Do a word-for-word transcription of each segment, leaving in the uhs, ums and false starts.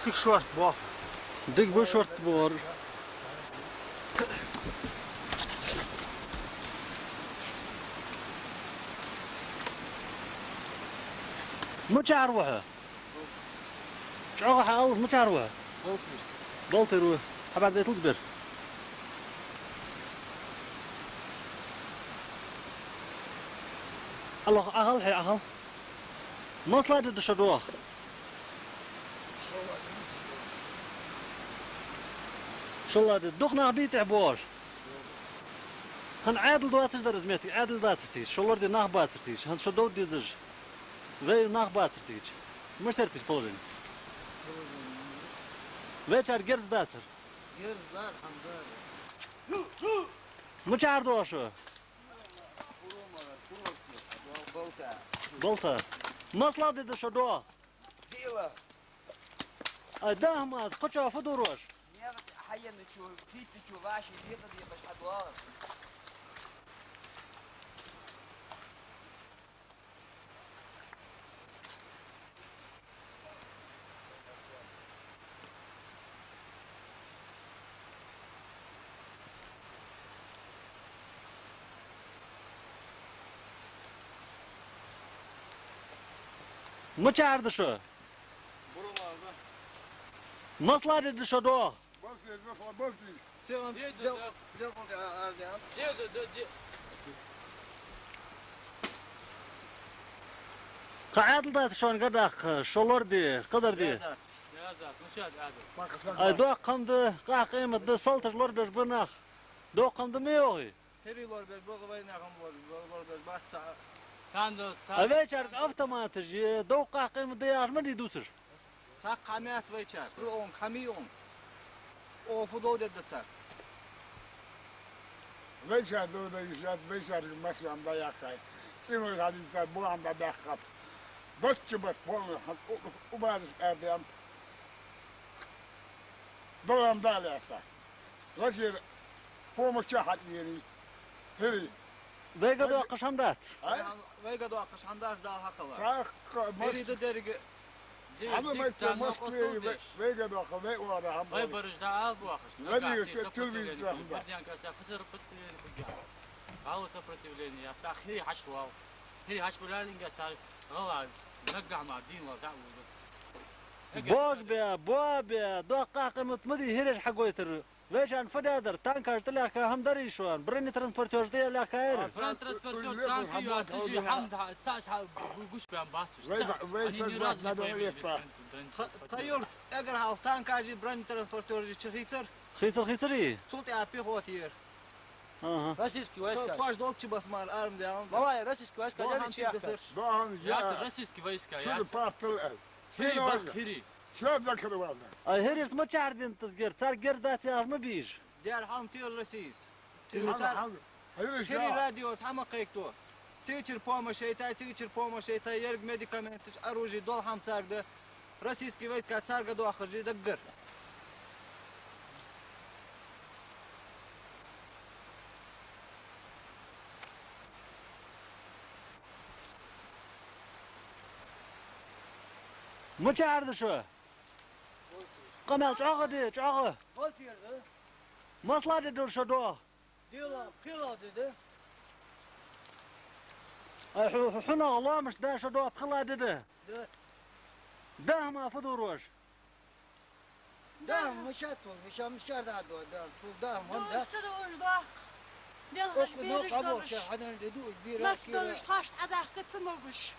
Цига шортта боах. Дика ба шортта бор. Мичара ва хьо? ЧӀоагӀа хьааллалца, мичара ва хьо? Балтийра. Балтийра ва. Хабар дайталца бер. Алло, ӀокӀал хьо, ӀокӀал. Масала де да шо доагӀа? ШоллагӀа де. Дукха нах бий тӀехьа боагӀаш? ХӀанз Ӏаьдал доацаш дар из моттиг, Ӏаьдал дацар цига, шо лораде нах бацар цига, хӀанз шо довда дезаш. Вай нах бацар цига. Мишта яр цига положени? Вайчар герз дацар. Герз дар, хӀама дар. Мичара доагӀа шо? Балта. Масала де да шо доагӀа? Дила. Ай, даха ма, кхычоа фу дора оаш? Нера хьаенначо, фийтачо вӀаший декъадекъаш хьадоагӀа. Мичара да шо? Масала де да шо доагӀа? Кхы Ӏаьдал дац шоана гаргадаккха, шо лораде, кхыдар де. Ай, доккха хӀама да, къахь къемат да, салташ лорабеш ба нах. Доккха хӀама да ма йоахий? ХӀирий лорабеш ба, вай нах хӀама лорабеш, лорабеш бац цхьа. А вайчарга автоматаш я, доккха къахь къемат да яхаш ма дий дувцаш? Цхьаккха хӀама яц вайчар. Шо он хӀама я он. О, фу дов дедда царца. Вайчар дов дайш яц, вайчарга масса хӀама дӀаяьккхай. ЦӀеной хьадийцар, бо хӀама дӀабаьккхаб. Басча бас полный хӀама, у-, у-, убараш аьрдаьннаб. Дов хӀама да лаьца. Россера помощь хьатӀаенай. ХӀирий. Вайга доаккхаш хӀама дац? А? Вайга доаккхаш хӀама дац, Дала хьакхелла. ХӀирий да деррига. Хьама дика майтта танна Москве къоастал вай-, деш. Вайга доаккхаш, вай оагӀора хӀама. Вай бараш да ала боахаш, вай нагахь дика тӀа телевизор сопротивление хӀама да. Бердянка аса фу сопротивление хургья. Ала сопротивление, аса да хӀирий хьачувоал. ХӀирий хьачувоал инга цар гӀала, нагахь ма дийна вал дӀа а вулуц. Бог бе, бо бе, доккха къахь къемат ма дий хӀираш хьагойтар. Вешан фу даьдар, танкаш тӀалаьхка хӀама дарий шоана, бронетранспортёраш тӀалаьхка яр. Бронетранспортёр, танк ю, а цижи хӀама да, цаӀ, цаӀ гу-, гуш бен бац уж, цаӀ. Вай, вай, они ни разу не появились, бронетранспортёры. Тха, тха юрт, эггара хьалха танкаши бронетранспортёраши чу хийцар? Хийцар, хийцар и? Цул тӀехьа пехота яр. Аха. Российский войска. Кхош долча баса мара армдаьнна. Малай, российский войска, дол хӀама чу десар. Дол хӀама я. Российский войска, я. Чудо папал, э. ХӀирий, бах, хӀирий. Всё закрывал нас. А хӀирашта мичара динтас герз? Цар герз дац яхаш ма бий уж. Дер хьалха тӀера Россис. ТӀера хьалха. ХӀирий радиос хӀама кхайкадо. Цигачара помощь яйтай, цигачара помощь яйтай, ерриг медикаменташ, оружие, дол хӀама царга да. Российский войска царга доахаш даггара. Мичара да шо? Къамаьл чӀоагӀа де, чӀоагӀа. Масала де дора шо доагӀа? Дела, пхила де да. Ай, хьу-, хьу-, хьунагӀа лоамаш да шо доагӀа, пхила де да. Да. Даха ма фу дора оаш? Даха мишта, миша, мишта да, да, да, цу даха ма да. Дождь сара уж дохк. Делхаш бираш долаш. Нас долаш тхаш тӀадахка ца могаш.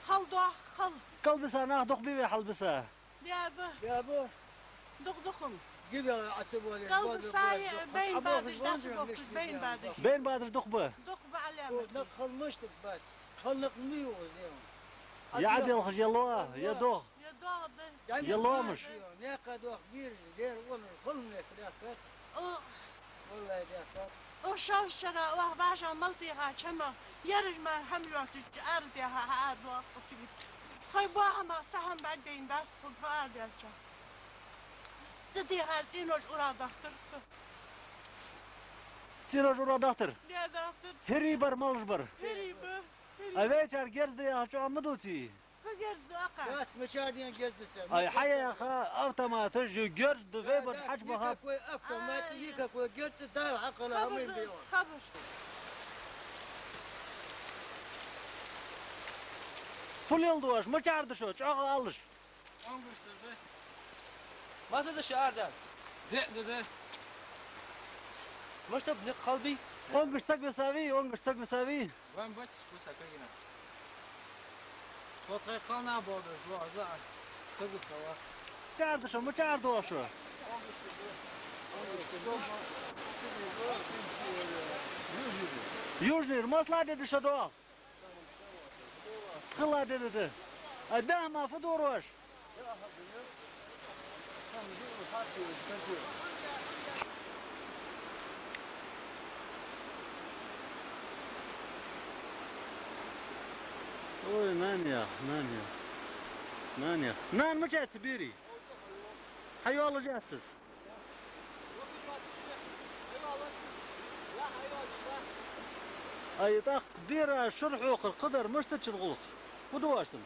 Хал дохк, хал. Кал биса нах дох биве хьал биса. Даьба. Даьба. Дукха, дукха-м. Гиба а ца боле, калбасай, боле, байна бадаш, дас бохкаш, байна бадаш. Байна бадаш дукха ба? Дукха ба, Ӏалама. О, нах хала мишта бац. Хала нах ма йоагӀа из, дий хьона. Я Ӏаделхаш, я лоа, я догӀа. Я догӀа да. Я лоамаш. Некъа догӀа биржа, дера, вала, хала мех даккхат. О. ВаллахӀи, даккхат. О, шоаш шера, оаха баша малтиха чама, ераш мара хӀама лоаттача ара тӀехьа хьаара доагӀа цига. Тхоай боахама цхьа хӀама бӀаргадайна дац, тхога хьаара даьлча. Цу дехьара цӀенош ура дахтар. ЦӀенош ура дахтар? Де дахтар. ХӀирий бар, малаш бар? ХӀирий бар. А вайчар герз да яхача хӀама ма дувций? Кхы герз да акха. Яс, мичара ден герз да цар? Ай, хьаяха автоматаш, герз да, вай бар хьача баха. Никакой автомат, никакой герз да, хьакъала хӀама бе. Хабар. Фу леладу оаш, мичара да шо, чӀоагӀа алалаш. Онгаш да. Масса да шо ара даьнна? Де, де, де. Мишта ба никъ, хала бий? Онгаш саг висавий, онгаш саг висавий. Вам бать, вкуса кагина. Тот хай хана бода, два, за. Сага сала. Мичара да шо, мичара да шо? Южный. Масала де да шо да? Пхи ла де да. А да ма фу дора оаш? Ой, нана я, нана я. Нана я. Нана мича яц берий? Хьайоалаш яц из? Ай, тӀаккха бера шура хьокхар кхыдар мишта да шун гӀулакх? Фу ду оаш цунна?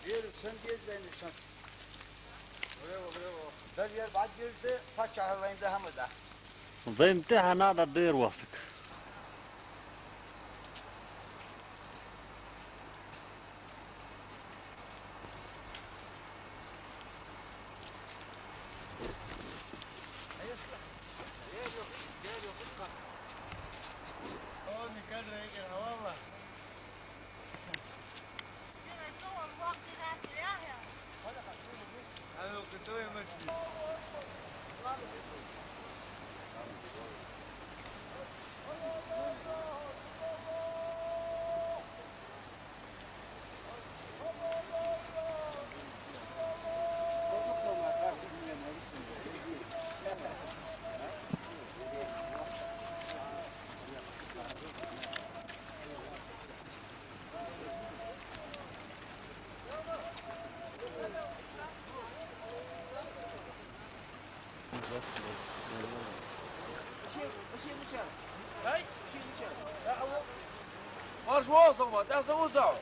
Бераш шан деза вайна шан. Дар ер бӀаргагуш да, паччахьа вайна да хӀама да. Вайна тӀехьа нана дера вахсаг. Марш вон сама, тӀа са вон сама.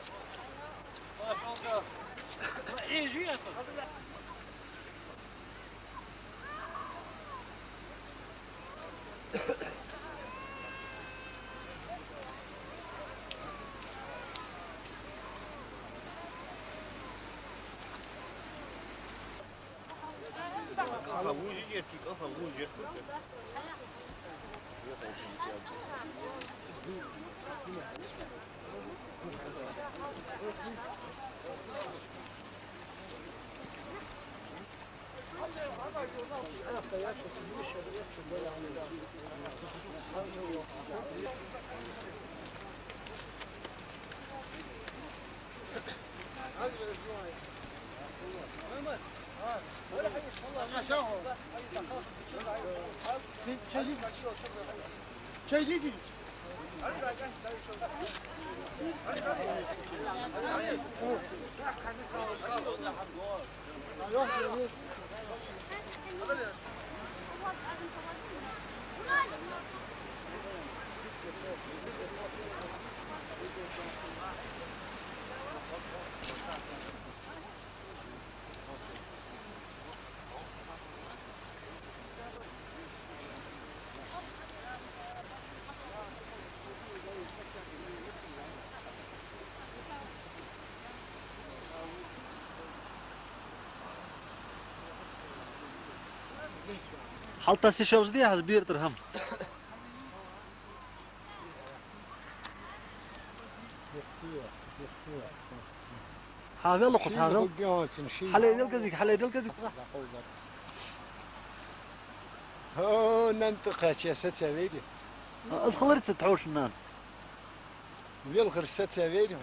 Чай лидер. Хьалтасе шелж дехьа, аз бертӀара хӀама. Хьавел, лукхус, хьавел. Хьале дел казик, хьале дел казик. О, нан тӀакхаьча саца вейри. Аз халарица тхьовш нан. Велхар саца вейри.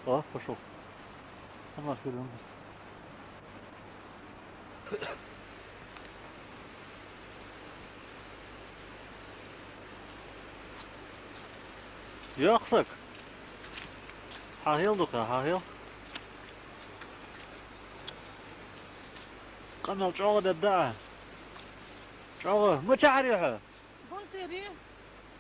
О, пошёл. Сама хилин. Йоаккхсаг. Хьахьел дукха, хьахьел. Къамаьл чӀоагӀа дедда Ӏа. ЧӀоагӀа. Мичахьара я хьо? Бунтири.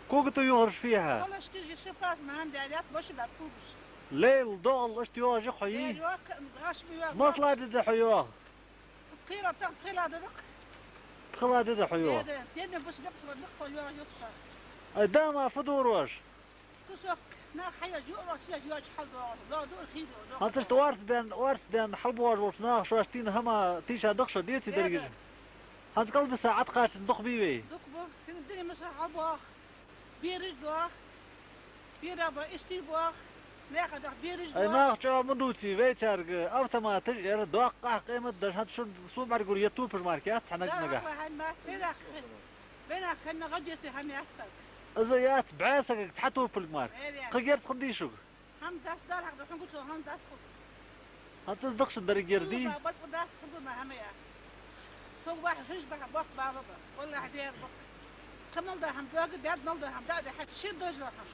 Кога тӀа юхараш фихьа? Валашкижи шифас ман дядят баши бат кугуш. Лейл, догӀал, ишта йоажи хьо йий? Лейл, йоакка, гаш би йоакка. Масла деда хьо йоах? Пхила, там пхила дедак. Пхила деда хьо йоах? Деда, деда бус бек цвар бек хьо йоах юкса. Ай, дама фу дур вож? Кусок нах хьаяж юрок сияж йоч хьал догӀал. Ло дур хи дур. ХӀанз ишта орц бен, орц бен хьал богӀаш волча наха шоаш тина хӀама тийша дах шо деций деррига? Деда. ХӀанз кӀалбиса Ӏаткъача дукха бий вай? Дукха бу. Хин дини маса хьал бох. Бераш дох. Бера ба истий бох. Меха дох бераш дох. Ай, нах чӀоагӀа ма дувций, вайчарга автоматаш яр, доккха къемат даш, хӀанз шун су бӀаргур я тупаш марка яц, цхьа наг-, нагахь. Бенах ханна гӀадеце хӀама яц саг. Из яц бӀаь сагага цхьа тупалг марка. Кхы герз хиннадий шуга? ХӀама даст Дала хьакъ да, хьунгучо хӀама даст хьога. ХӀанз из дахша деррига герз дий? Туба, бацкъа даст хьога, ма хӀама яц. Тог бахьа хиш бахьа боккха бала ба. Валлахьи, дер боккха. Кхы мел да хӀама доага, бед мел да хӀама да, да хьа шир дожа хӀама.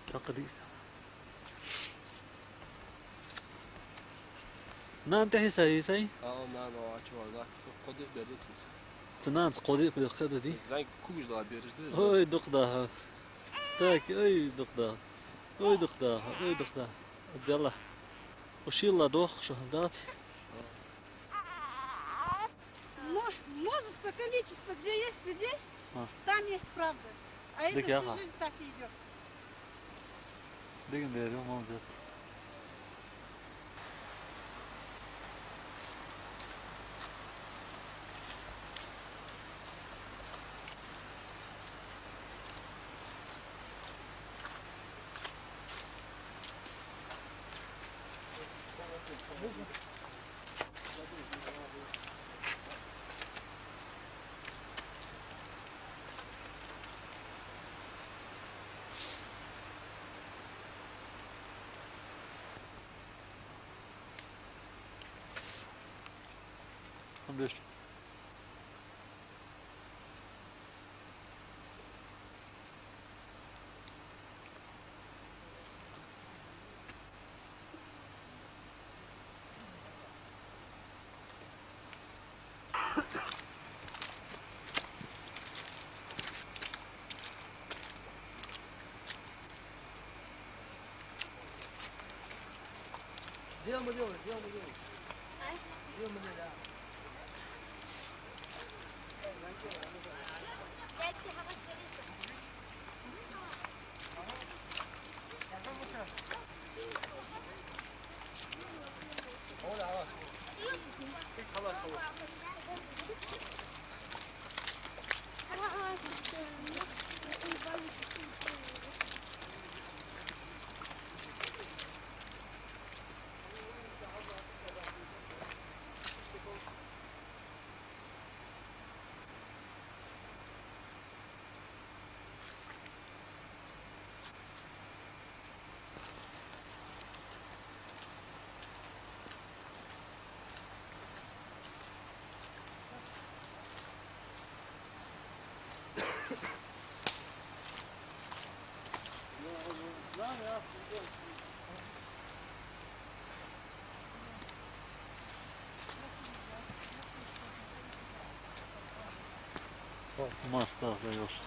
Цхьаккха дийца. Нана тӀехьа йисай, йисай? Ау, нана, ва, чувак, да. Кхо-диъ бер да цунца. Цу нанас кхо-диъ бер хиннад, дий? Зай, кугаш да бераш, да? Ой, дукха да хьа. Так, ой, дукха да. Ой, дукха да хьа, ой, дукха да. Абдалла. Укх шийлла дохкаш дац. Но множество, количество, где есть людей, а, там есть правда. А это всю жизнь так и идёт. Дика яхар. Дика дар, молодец. Леш. Где мы делаем? Где мы делаем? А? Где мы делаем? О, мастар даёшь.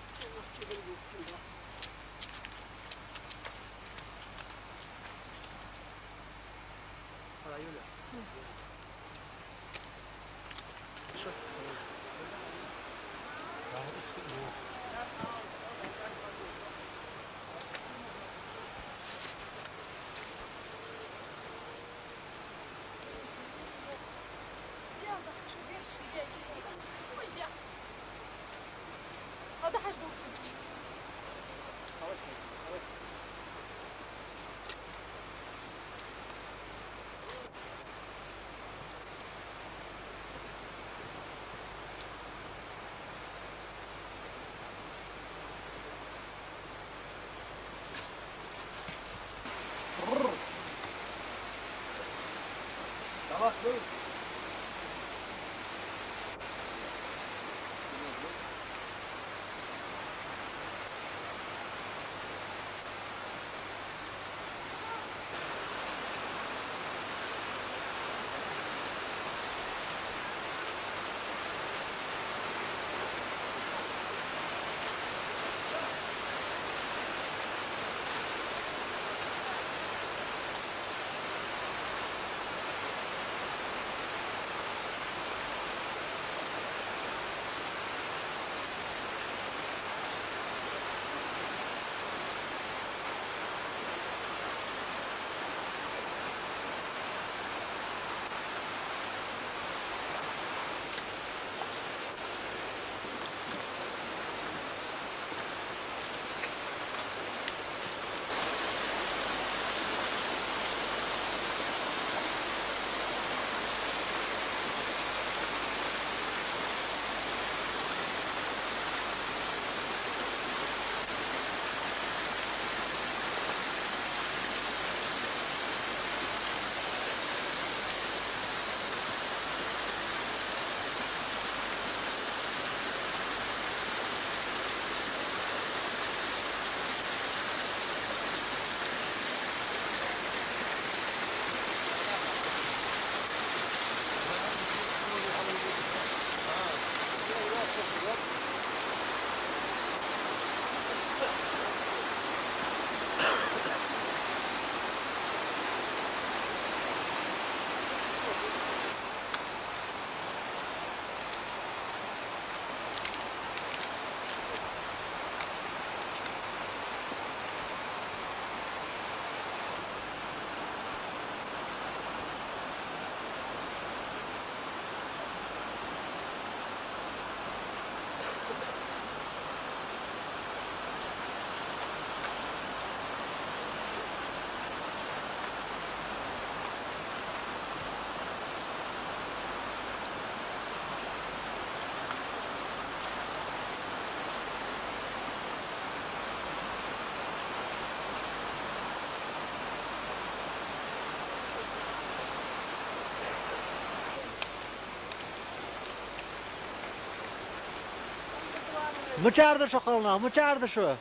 Мичара да шо, кхалнах, мичара да шо?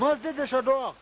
Мазде да шо, дох?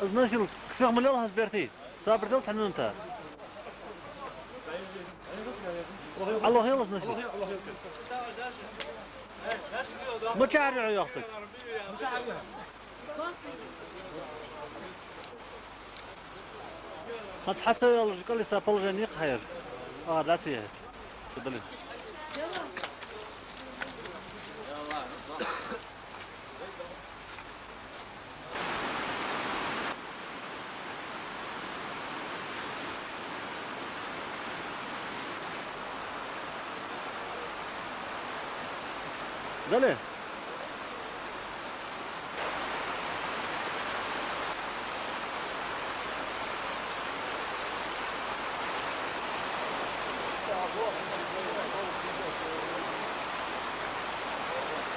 Из носилка сиха ма лелахь, хӀанз, бертий. Сабар де цхьа минута. Алло, хьалха из носилка. Мичара я хьо, йоах саг? ХӀанз хьа ца йоаллаш, колеса положени кхайр. Ага, да, ца яхьаш. Дале. Дале.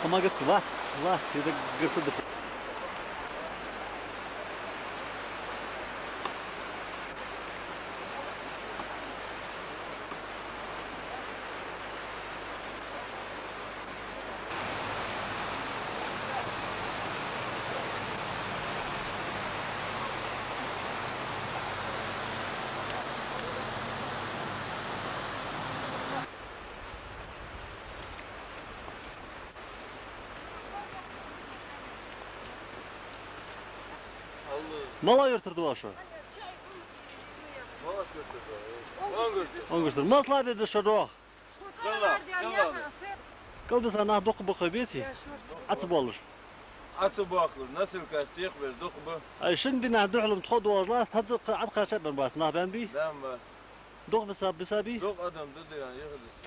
Помогать, ва, ва, это гырты да. Мала юртара да шо? Онгуштара. Масала да шо, дох? Колбаса нах дукха ба, хой беций? Ӏа ца боаллаш. Ӏа ца боаккхалуш, носилкаш тӀехбеш дукха ба. Ай, шин дийнахьа духьала тхо доагӀаш латт, хӀанз кхы Ӏа тӀакхаьча бен бац, нах бен бий? Бен бац. Дукха биса, биса бий? Дукха адам да дийна, яхилис.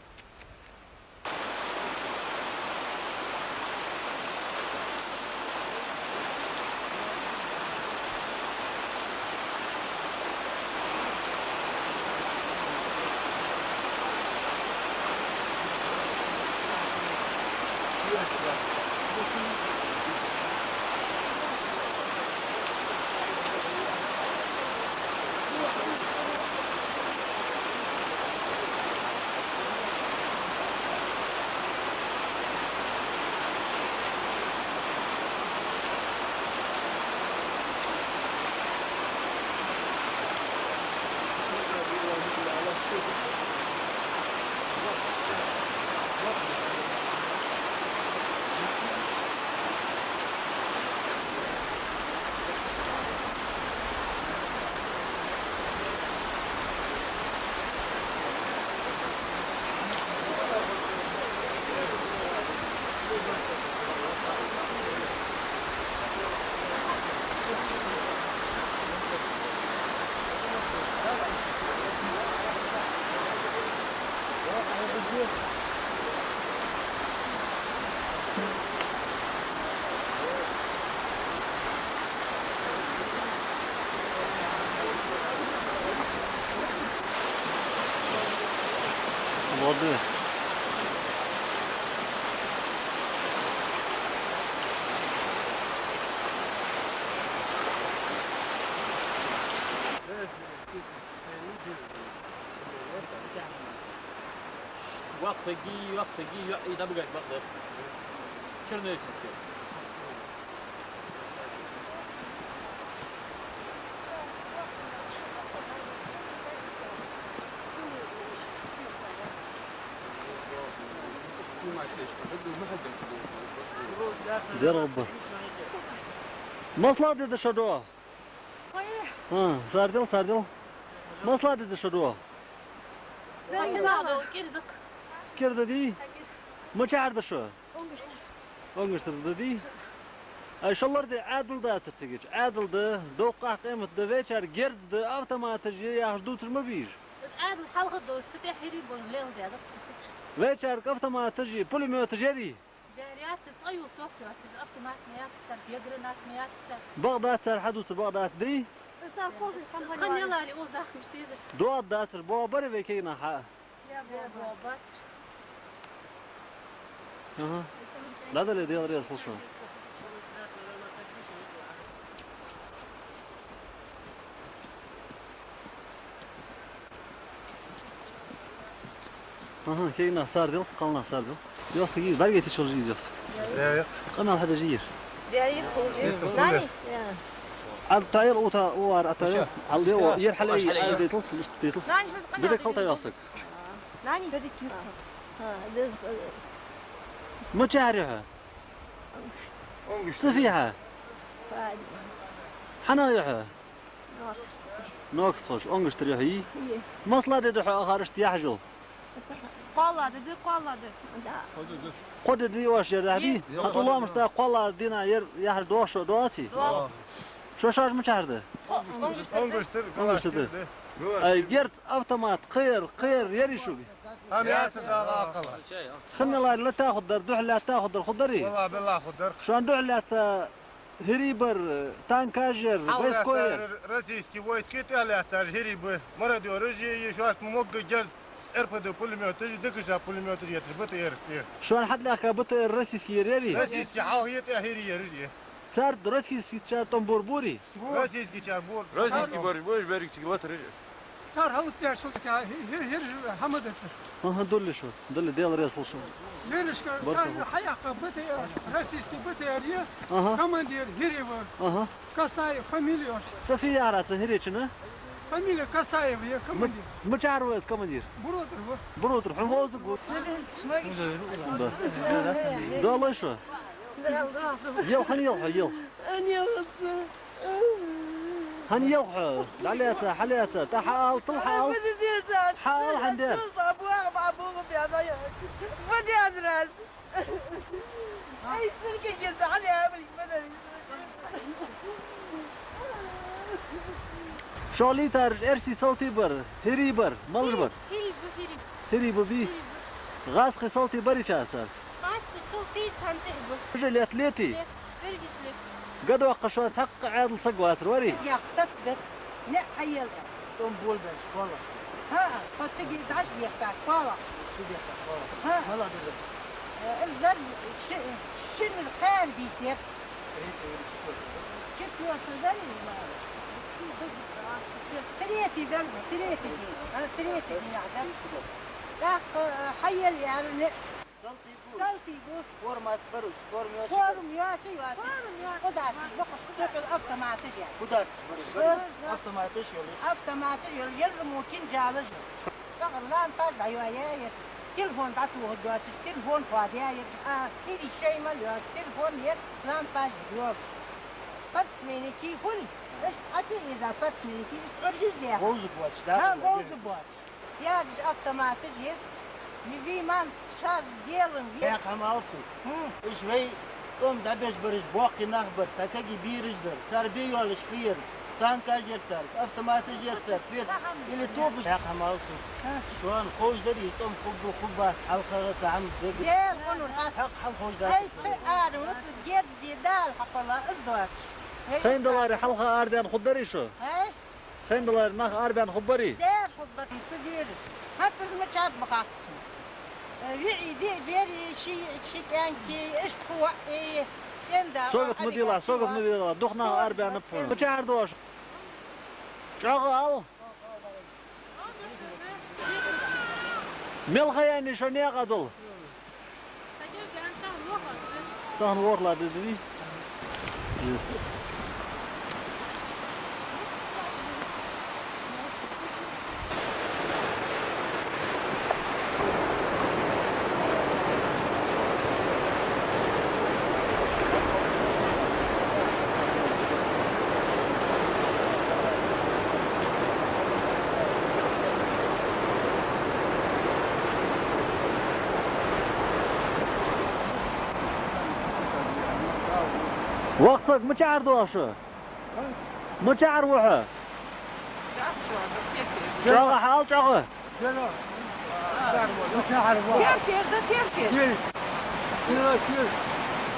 Воды. Йоккха саг, йоккха саг, йоӀ, и дӀабугаш бакъда. Чернеченский. Деррига ба. Масала де да шо дуа? ХӀа, сардел, сардел. Масала де да шо дуа? Кирда дий? Мичара да шо? Онгашта да дий? Ай, шоллагӀа де Ӏаьдал дацар цига. Ӏаьдал да, доккхагӀа къемат да, вайчар герз да, автоматаш я яхаш дувцар ма бий уж. Ӏаьдал хьалха долаш, цу тӀа хӀирий бо леладаьд цига. Вайчарга автоматаш я, пулемёташ ярий? Яр яц, цкъа юл тохча яц, автомат ма яц цар, я гранат ма яц цар. Бакъ дац цар хьадувца, бакъ дац дий? Цар кхозий хам хьан ялари, ур дахмаш дезар. ДоагӀа дацар, боагӀа барий вай кегий нах хьа? Я, боагӀа бацар. Аха. ДӀадале, Даьла раьза хилва шоана. Аха, кегий нах сардел, кхалнах сардел. Йоса из, бӀаргех тешал из йоса. Къамаьл хьадеш ер. Нани? Ӏа тайла ута, уар а тайла. Ӏа лево, ер хьалай, Ӏа дейтал, иштта дейтал. Нани, хӀанз къамаьл дерг хила тай йоса. Нани? Мичара я хьо? Цу фу я хьа? Хьанах я хьо? Нокста ховш, онгаш тара я хьо, йий? Масала де да хьо ахар иштта яхьаш йола? Кхоалагӏа де, кхоалагӏа де. Кхо де да оаш ер, яхьа дий? Хьа цу лоамашта кхоалагӏа дийнахьа ер яхьаш доагӀаш шо, доагӀаций? ДоагӀа. Шо шоаш мичара да? Онгаш тара, онгаш тара да. Ай, герз, автомат, кхыяр, кхыяр ярий шуга? Хьа, мята дала акъала. Хинна лаьрхӀа латта хургдар, духьал латта хургдар, хургдарий? Валлахӏи, биллахӏи хургдар. Шоана духьал латта хӀирий бар, танкаш яр, войско яр. Российский войска тӀехьа лаьттараш хӀирий ба. Мародёраш я, шоашта могга герз, РПД пулемёташ, ДКШ пулемёташ етташ БТРаш тӀа. Шоана хьатӀалаьхка БТР российский яр ярий? Российский хьалха я, тӀехьа хӀирий яраш я. Цар российскийчар тӀом бора бурий? Российскийчар бора. Российский бараш, бараш берригача латараш. Цар хьалатта яр шо тӀа, хӀир-, хӀир-, хӀираш хьа ма дацар. Аха, дулле шо, дулле, Даьла раьза хилва шоана. Берригаш, цар хьаяьккха БТР, российский БТР я, аха, командир хӀирий ва. Аха. Касаев фамилия. Цу фу яр цу хӀиречун? Фамилия Касаев я, командир. М-, мичара ва из командир? Буро тӀара ва. Буро тӀара, хьона вовзаргва. Да. Доаллий шо? Ел, хьан ел хьо, ел? ХӀана елха хьо? ДӀалаьца, хьалаьца, тӀа хьаала, тӀа хьаала. Хьаала хьан де. Шо лийтараш эрсий салтий бар, хӀирий бар, малаш бар? ХӀирий ба, хӀирий. ХӀирий ба бий? ГӀазкхий салтий барий царца? ГӀазкхий салтий царна тӀехьа ба. Уж лет летий? Лет, берригаш лет. Гадоккха шо цхьаккха Ӏаьдала саг вацар, варий? Ях, тат бер. Не хьаел. ТӀом болабеш, школа. ХӀаа, тхо цига дӀаш дехка школа. Шо дехка школа? ХӀаа. Мала деза? Э, из дар ши-, шин кхаьра бийсар. Третий или четвёртый, да? Четвёртый дар из, ма. Третий дар, третий день. А, третий день, да. ТӀаккха, э, хьаел яр не. Салтий ба. Салтий ба. Форма бараш, форма йоацаш. Форма йоацаш, йоацаш. Форма йоацаш. Кхо даьш, боккхаш, кхо даьш автоматаш яр. Кхо даьш бараш. Форма йоацаш. Автоматаш йола. Автоматаш йола, ер мо кинжалаш йола. ЦӀагӀара лампаш дӀайоаяь яр. Телефон дӀатохаргйоацаш, телефон хоадаь яр. А, хӀирий шоай мел йоацаш, телефон яр, лампаш йола. Спортсменки хул. Аш хьати иза спортсменки, ишкъар йизде. Вовзаргвоацаш, да? Ха, вовзаргвоацаш. Ядаш автоматаш я. Ми вий мам шаз делан ви. Яхь хӀама алцу. Хм. Уж вай тӀом дӀабеш бараш боккхий нах бар, цхьа кегий бераш дар. Цар бе йолаш хир. Танкаш яр цар, автоматаш яр цар, фер. Или топаш. Яхь хӀама алцу. Ха. Шоана ховш дарий, тӀом хургба, хургбац, хьалхагӀа цхьа хӀама дагар. Е, хӀанур хас. ХӀаьта хӀама ховш дац. Сай пхи ара ва са герди дала хьапала из доацаш. Хай даларе хьалха арадаьнна хургдарий шо? Хай? Хай даларе нах арабаьнна хургбарий? Дер хургбар, ца дер. ХӀанз из ма чаб бахатта. ВиӀий, диъ бери, ши, ши кӀаьнки, ишт ху ваъи, цӀенда. Согат ма дила, согат ма дила, духна арабаьнна пхьу. Ма чахьар дош. ЧӀоагӀа ал. Мел ха яьннай шо наькъа дола? Тахан ворхӀлагӀа ди да, дий? Вахсаг, мичахьара доагӀа шо? Мичахьара ва хьо? ЧӀоагӀа хьаала, чӀоагӀа. Тер-, тер да, тер-, тер.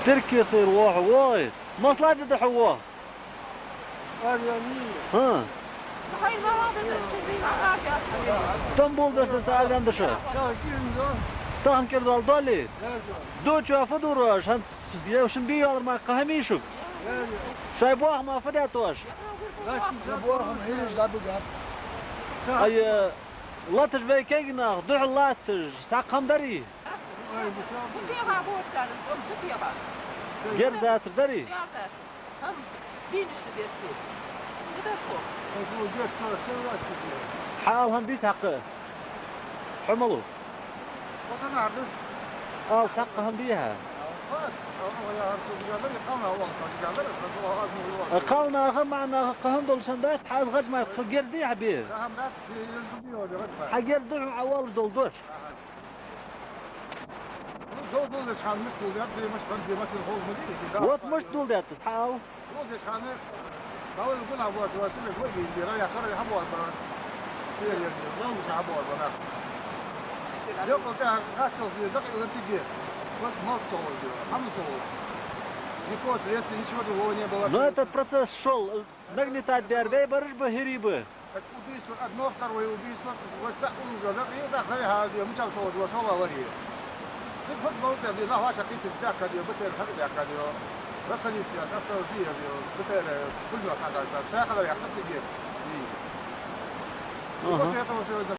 Тиркехира ва хьо, вой. Масала ди да хьо ва? ХӀа. Тамбул даш да ца арган да шо? Тахан кӀира дола долий? Дуча фу дур оаш? ХӀанз я шун бий йолар ма кхаьмий шуга? Шоай боахама фу даьд оаш? Ай, латаш вай кегий нах, духьал латташ, цхьаккха хӀама дарий? Герз дацар дарий? Хьаала хӀама дий цхьаккха? Хьо малув? Ала цхьаккха хӀама дий хьа? Кхалнаха, маӀанаха кхы хӀама долаш хӀама дац, хьа аз гӀадж мара кхы герз дий хьа бе? Хьа герз да хьона Ӏа оалаш дола дош? Вот мишта дулдаьд из, хьаала. Но этот процесс шел, нагнетать даьр вай бараш ба, хӀирий ба. Так убийство, одно, второе убийство, вот так уже, да, и так далее, а, где, ну, там, что, вот, что, говори. Ты футбол, ты, ты, нахуй, сейчас, ты, ты, так, как, вот, это, как, так, как, расходись, я, так, что, где, где, вот, это, пулемёт, надо, так, всё, я, когда я, как тебе, и, и Ага. после этого всё это